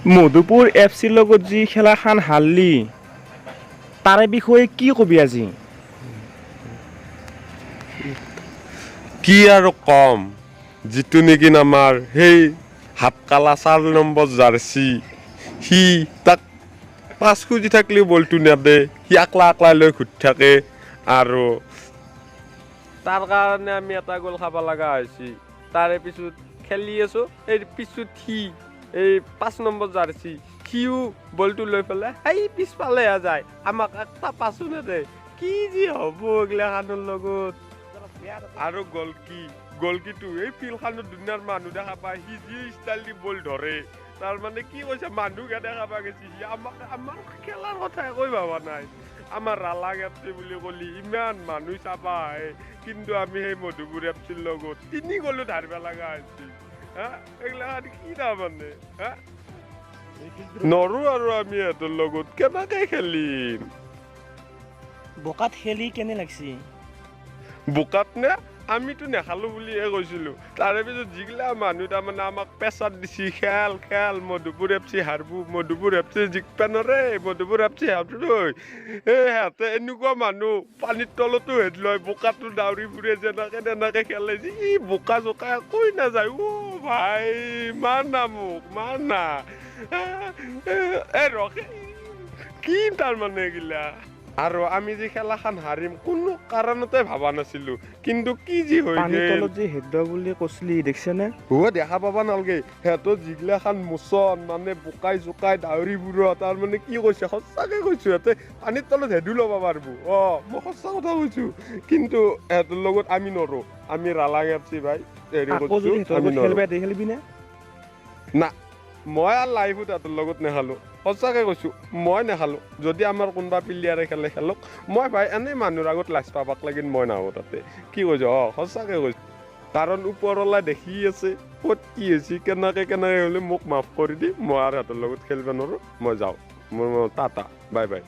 Madhupur F চিৰ লগত যি খেলাখন হাৰলি, তাৰে বিষয়ে কি কবি আজি? কি আৰু কম, যিটো নেকি আমাৰ সেই হাত কালা 4 নম্বৰ জাৰ্চি, সি তাক পাছ খুজি থাকিলেও বলটো নেদে, সি আকলা আকলাই লৈ ঘূৰি থাকে আৰু তাৰ কাৰণে আমি এটা গ'ল খাব লগা হৈছে। তাৰে পিছত খেলি আছোঁ, এই পিছত সি এই 5 নম্বৰ জাৰ্চি সিও বলটো লৈ পেলাই সেই পিছফালেহে যায়, আমাক একটা পাছো নেদে। কি যি হ'ব এইগিলাখানৰ লগত। আৰু গলকিটো এই ফিল্ডখনত দুনিয়াৰ মানুহ দেখা পায়, সি যি ষ্টাইল দি বল ধৰে, তাৰ মানে কি কৈছে মানুহকে দেখা পাই গৈছে। সি আমাক আমাৰ খেলাৰ কথা একোৱে ভবা নাই। আমাৰ ৰালাং এফ চি বুলি ক'লি ইমান মানুহ চাবা আহে, কিন্তু আমি সেই মধুপুৰ এফ চিৰ লগত 3 গ'লো ধাৰিব লগা হৈছে। হা, এইগিলাখান কি তাৰমানে? হা, নৰো আৰু আমি সিহঁতৰ লগত কেনেকে খেলিম? বোকাত খেলি কেনে লাগছি? বোকাত নে আমিতো নেখালো বুলিহে কৈছিলোঁ। তাৰে পিছত যিগিলা মানুহ তাৰমানে আমাক পেচাত দিছি, খেল খেল মধুপুৰ এফ চি হাৰব, মধুপুৰ এফ চি জিকবা নৰে, মধুপুৰ এফ চি হাৰব। এই সিহঁতে এনেকুৱা মানুহ পানীৰ তলতো হেড লয়, বোকাটো দাউৰি ফুৰে, যেনেকে তেনেকে খেলে, যি বোকা চোকা একোৱে নাযায়। অ' ভাই মাৰ না মোক, মাৰ না, এই ৰখে কি তাৰমানে এইগিলা। আৰু আমি যে খেলাখন হাৰিম কোনো কাৰণতে ভবা নাছিলো, কিন্তু কি যি হৈ পানীৰ গ'ল। তলত যে হেড বুলি কৈছিলি, দেখছেনে? ও দেখা পাবা নালগে, সিহঁতৰ যিগিলাখান মোচন মানে বোকাই জোকাই দাউৰি ফুৰা, তাৰ মানে কি কৈছে সঁচাকে কৈছো, সিহঁতে পানীৰ তলত হেডো ল'ব পাৰিব। মই সঁচা কথা কৈছো, কিন্তু সিহঁতৰ লগত আমি নৰো। আমি ৰালাং এফ চি ভাই হেৰি আকৌ কৰিছো, যদি সিহঁতৰ আমি লগত নৰো। খেলবা দিয়ে, খেলিবি নে? না, মই আৰু লাইফত সিহঁতৰ লগত নেখালো, সঁচাকে কৈছো, মই নেখালো। যদি আমাৰ কোনোবা প্লেয়াৰে খেলে খেলক, মই ভাই এনেই মানুহৰ আগত লাজ পাবাক লাগিল মই নাহো তাতে। কি কৈছো? সঁচাকে কৈছো, কাৰণ ওপৰৱালাই দেখি আছে ক'ত কি হৈছে, কেনেকে কেনেকে হ'লে মোক মাফ কৰি দি, মই আৰু সিহঁতৰ লগত খেলিব নোৱাৰো, মই যাওঁ, মোৰ টাটা বাই বাই।